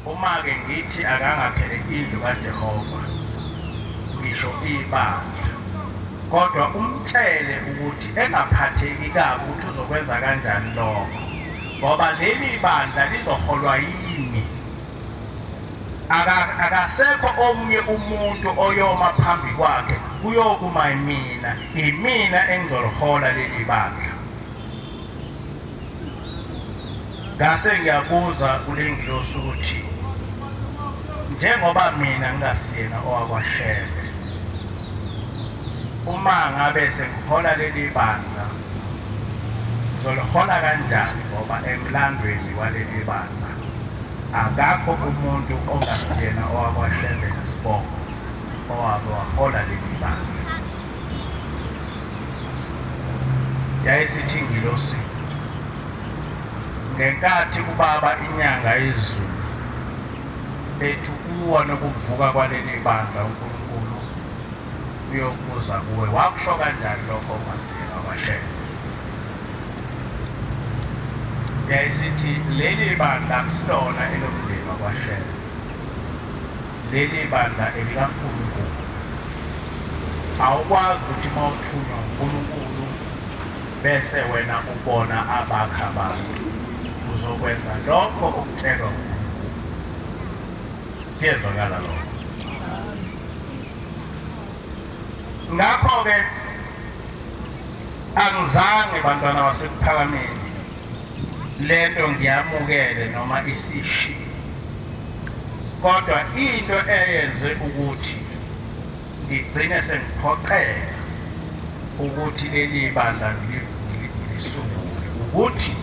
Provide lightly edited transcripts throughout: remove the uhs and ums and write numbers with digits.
Uma-ke ngithi akangakhele indlu kaJehova, ngisho ibandla, kodwa umtshele ukuthi engaphatheki kabi ukuthi uzokwenza kanjani lokho, ngoba leli bandla lizoholwa yimi. Akasekho omunye umuntu oyoma phambi kwakhe, kuyokuma mina, imina engizolihola leli bandla. Ngase ngiyabuza kule ngilosi ukuthi njengoba mina ngingasiyena owakwaShembe, uma ngabe sengihola leli bandla ngizolihola kanjani ngoba emlandweni waleli bandla akakho umuntu ongasiyena owakwaShembe ngesibongo owake wahola leli bandla. Yayisithi ingilosi ngenkathi ubaba inyanga yezulu ethi uwa nokuvuka kwaleli bandla uNkulunkulu uyokuza kuwe wakusho kanjani lokho ungasiyena kwashela yayisithi leli bandla akusilona elomndeni wakwashela Leli bandla elikaNkulunkulu. Awukwazi ukuthi uma uthunywa uNkulunkulu bese wena ubona abakha abantu. Uzokwenza lokho okutshelwa uNkulunkulu. Kuyezwakala lokho. Ngakho-ke angizange bantwana baseKuphakameni lento ngiyamukele noma isishiye kodwa into eyenze ukuthi ngigcine sengiphoqeka ukuthi leli bandla ngilisungule ukuthi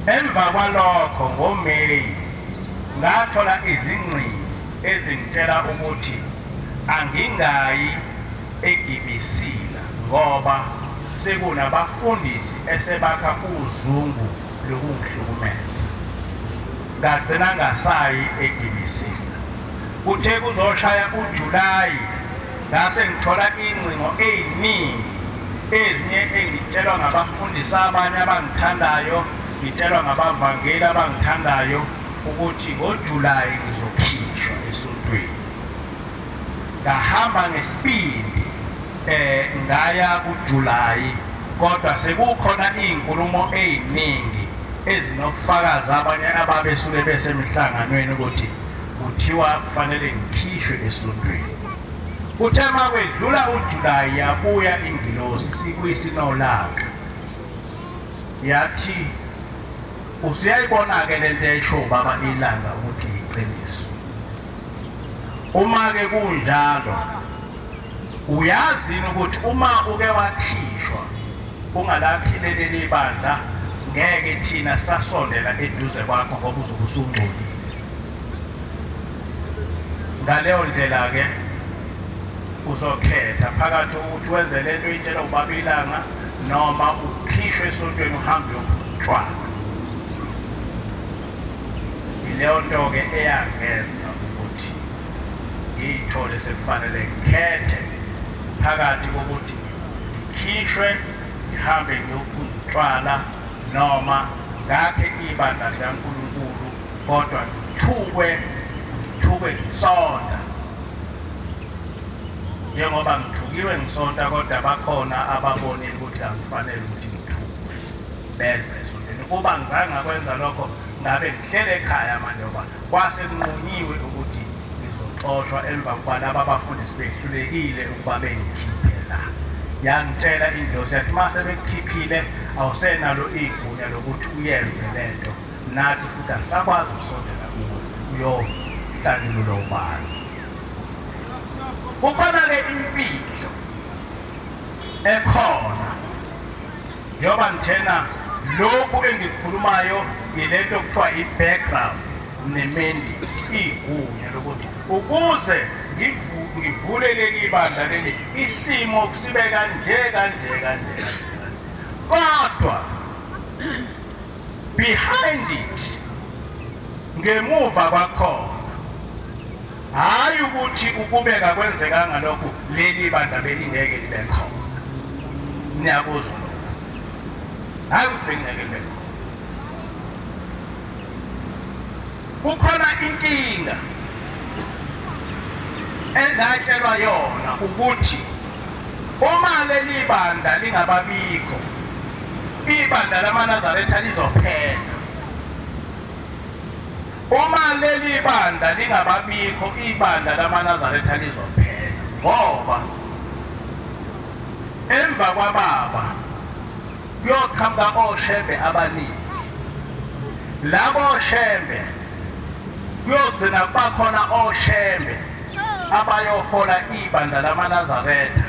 emva kwalokho ngoMeyi ngathola izingcingo ezingitshela ukuthi angingayi eGibisila ngoba sekunabafundisi esebakha uzungu lokungihlukumeza. Ngagcina ngasayi eGibisila. Kuthe kuzoshaya uJulayi ngase ngithola ingcingo eziningi ezinye engitshelwa ngabafundisi abanye abangithandayo ngitshelwa ngabavangeli abangithandayo ukuthi ngoJulayi ngizokhishwa esontweni. Ngahamba ngesibindi eh ngaya kuJuly kodwa sekukhona izinkulumo eziningi ezinobufakazi abanye ababesuke besemhlanganweni ukuthi kuthiwa kufanele ngikhishwe esontweni. Kuthe makwedlula uJuly yabuya ingilosi sibuyisinolaka yathi usuyayibona-ke lento esho ubaba ilanga ukuthi iqiniso. Uma-ke kunjalo, uyazi yini ukuthi uma uke wakhishwa ungalakhile leli bandla ngeke thina sasondela eduze kwakho ngoba uzobe usungcolile. Ngaleyo ndlela-ke uzokhetha phakathi ukuthi wenze le nto oyitshelwa ubaba ilanga noma ukhishwe esontweni uhambe uyophuza utshwala. Yileyo nto-ke eyangenza ukuthi ngiyithole sekufanele ngikhethe phakathi kokuthi ngikhishwe ngihambe ngiyophuza utshwala noma ngakhe ibandla likaNkulunkulu kodwa ngithukwe ngithukwe ngisonta njengoba ngithukiwe ngisonta kodwa bakhona ababonile ukuthi angifanele ukuthi ngithukwe beza esontweni ukuba ngizange ngakwenza lokho ngabe ngihlele ekhaya manje ngoba kwase kunqunyiwe ukuthi ngizoxoshwa emva kokuba laba abafundisi behlulekile ukuba bengikhiphe la yangitshela indosi yathi uma sebekukhiphile awusenalo igunya lokuthi uyenze le nto nathi futhi asisakwazi ukusondela kuwe uyohlanyululwa ubani kukhona-ke imfihlo ekhona Njengoba ngithena lokhu engikukhulumayo yilento okuthiwa i-background ne-mandate, igunya lokuthi ukuze ngivule leli bandla leli isimo sibe kanje kanje kanje kodwa behind it ngemuva kwakhona hhayi ukuthi ukube kakwenzekanga lokhu leli bandla belingeke libe khona niyakuzwa lokho hhayi ukuthi belingeke libe khona. Kukhona inkinga engatshelwa yona ukuthi uma leli bandla lingababikho, ibandla lamaNazaretha lizophela. Uma leli bandla lingababikho, ibandla lamaNazaretha lizophela, ngoba emva kwababa kuyoqhamuka oshembe abaningi. Labo shembe kuyogcina kuba khona oshembe abayohola ibandla lamaNazaretha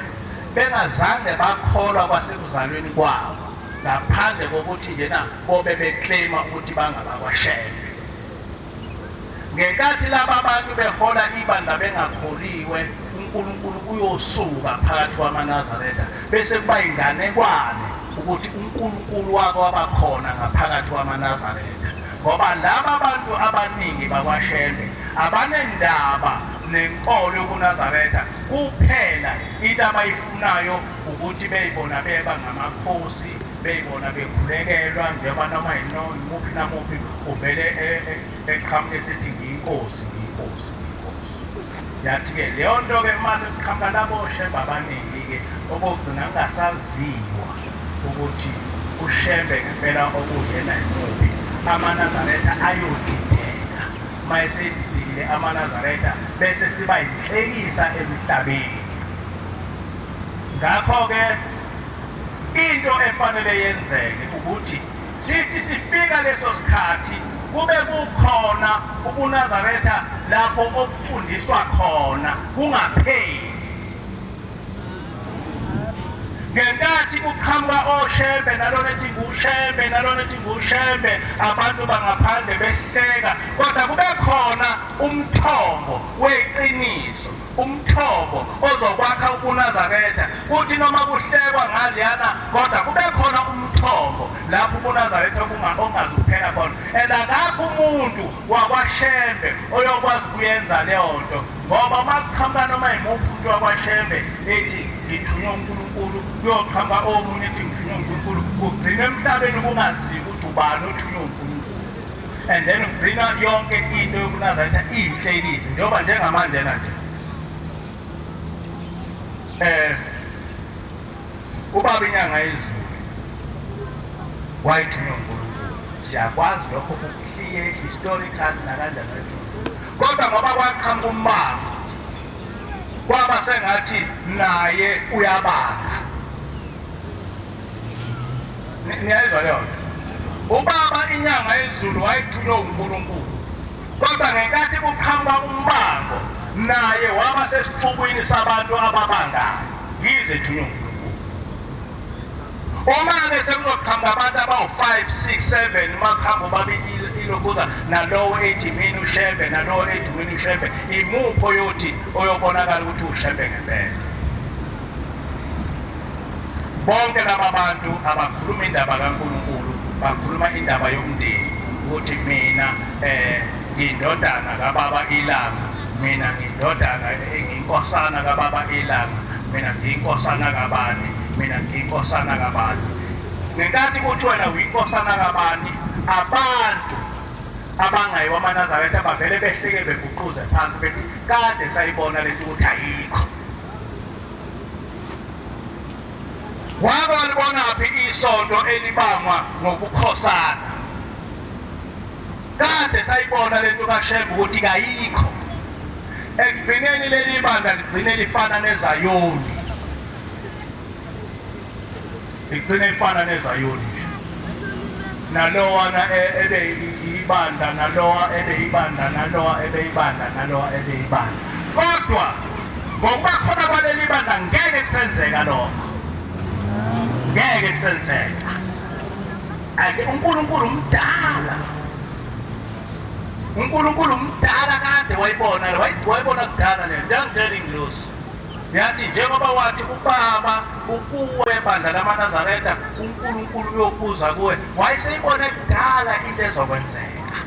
bengazange bakholwa kwasekuzalweni kwabo, ngaphandle kokuthi njena bobe beclaima ukuthi bangabakwashembe. Ngenkathi laba bantu behola ibandla bengakholiwe, uNkulunkulu uyosuka phakathi kwamaNazaretha bese kuba inganekwane ukuthi uNkulunkulu wake wabakhona ngaphakathi kwamaNazaretha, ngoba laba bantu abaningi bakwaShembe abanendaba nenkolo yobuNazaretha kuphela. Into abayifunayo ukuthi beyibona beba ngamakhosi, beyibona bekhulekelwa, njengoba noma yimuphi namuphi uvele eqhamuke esithi ngiyinkosi, ngiyinkosi, ngiyinkosi. Yathi-ke leyo nto-ke uma sekuqhamuka labo shembe abaningi-ke, okokugcina kungasaziwa ukuthi uShembe ngempela okuyena yimuphi, amaNazaretha ayodideka. Uma esedidekile amaNazaretha bese siba yinhlekisa emhlabeni. Ngakho-ke into efanele yenzeke ukuthi sithi sifika leso sikhathi kube kukhona ubuNazaretha lapho okufundiswa khona kungapheli. Ngenkathi kuqhamuka oShembe nalona ethi nguShembe nalona ethi nguShembe, abantu bangaphandle behleka, kodwa kube khona umthombo weqiniso, umthombo ozokwakha ubuNazaretha. Kuthi noma kuhlekwa ngaleyana, kodwa kube khona umthombo lapho ubuNazaretha ongazukuphela khona. And akakho umuntu wakwaShembe oyokwazi ukuyenza leyo nto, ngoba uma kuqhamuka noma yimuphi umuntu wakwaShembe ethi ngithunywe uNkulunkulu, kuyoqhamuka omunye ethi ngithunywe uNkulunkulu, kugcina emhlabeni kungaziwa ukuthi ubani othunywe uNkulunkulu. And then kugcina yonke into yobuNazaretha iyinhlekisi, njengoba njengamanje nje ubaba iNyanga yezulu wayethunywe uNkulunkulu, siyakwazi lokho, kuclear historical nakanjani, kodwa ngoba kwaqhamuka umbango kwaba sengathi naye uyabanga. Niyayizwa leyo nto? Ubaba iNyanga yezulu wayethunywe uNkulunkulu, kodwa ngenkathi kuqhamuka umbango naye waba sesixukwini sabantu ababangayo, yize ethunywe uNkulunkulu. Uma-ke sekuzoqhamuka abantu abawu-5 6 7, uma kuhamba ubaba ilokhuza nalowo ethi mina uShembe, nalowo ethi mina uShembe, imuphi oyothi oyobonakala ukuthi uShembe ngempela? Bonke laba bantu abakhuluma indaba kaNkulunkulu, bakhuluma indaba yomndeni, ukuthi mina ngiyindodana kababa iLanga, mina ngiyindodana, ngiyinkosana kababa iLanga, mina ngiyinkosana kabani, mina ngiyinkosana kabani. Ngenkathi kuthi wena uyinkosana kabani, abantu abangayiwa amaNazaretha bavele behleke beguquze phansi bethi kade sayibona lento ukuthi ayikho. Wake walibonaphi isonto elibangwa ngokukhosana? Kade sayibona lento kaShembe ukuthi kayikho. Ekugcineni leli bandla ligcine lifana neZayoni, ligcine lifana neZayoni nje. Nalowana ebe ibandla, nalowa ebe ibandla, nalowa ebe ibandla, nalowa ebe ibandla. Kodwa ngokuba khona kwaleli bandla ngeke kusenzeka lokho, ngeke kusenzeka. Ake uNkulunkulu umdala, uNkulunkulu umdala kade wayibona, wayibona kudala le nto. Yangitshela ingilosi yathi njengoba wathi ubaba ukuwe bandla lamaNazaretha, uNkulunkulu uyokuza kuwe. Wayeseyibone kudala into ezokwenzeka,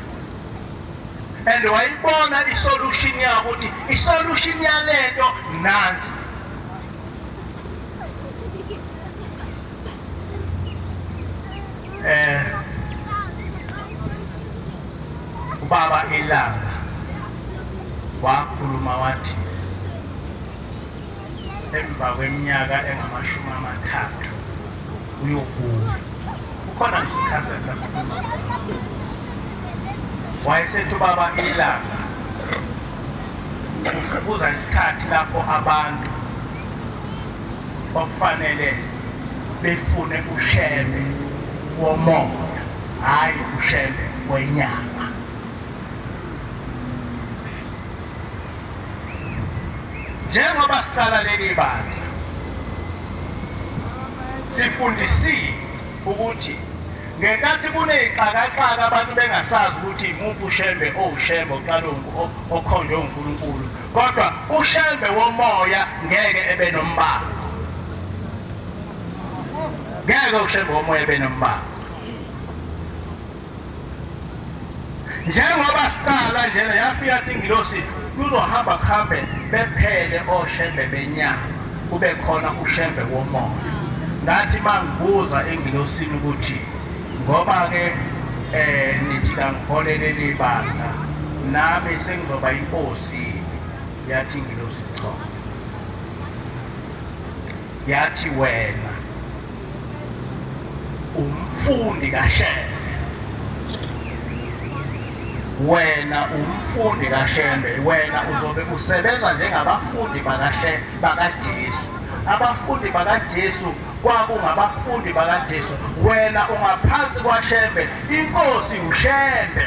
and wayibona isolution yawo, ukuthi isolution yalento nansi. Ubaba iLanga wakhuluma wathi emva kweminyaka engamashumi 30 uyobuya. Kukhona nje ikhasethi akhuluma, wayesethi ubaba iLanga kuza isikhathi lapho abantu okufanele befune uShembe womoya, hhayi uShembe wenyama. Njengoba siqala leli bandla, sifundisile ukuthi ngenkathi kuney'xakaxaka, abantu bengasazi ukuthi imuphi uShembe owuShembe oqala okhonjwe uNkulunkulu, kodwa uShembe womoya ngeke ebe nombango, ngeke uShembe womoya ebe nombango. Njengoba siqala njena, yafika athi ingilosi kuzohamba kuhambe bephele oShembe benyama, kube khona uShembe womoya. Ngathi mangibuza engilosini ukuthi ngoba-ke nithi kangiholele libandla, nami sengizoba inkosi, yathi ingilosi cha, yathi wena umfundi kaShembe, wena umfundi kaShembe, wena uzobe usebenza njengabafundi bakaShembe bakaJesu. Abafundi bakaJesu kwakungabafundi bakaJesu, wena ungaphansi kwaShembe, inkosi uShembe.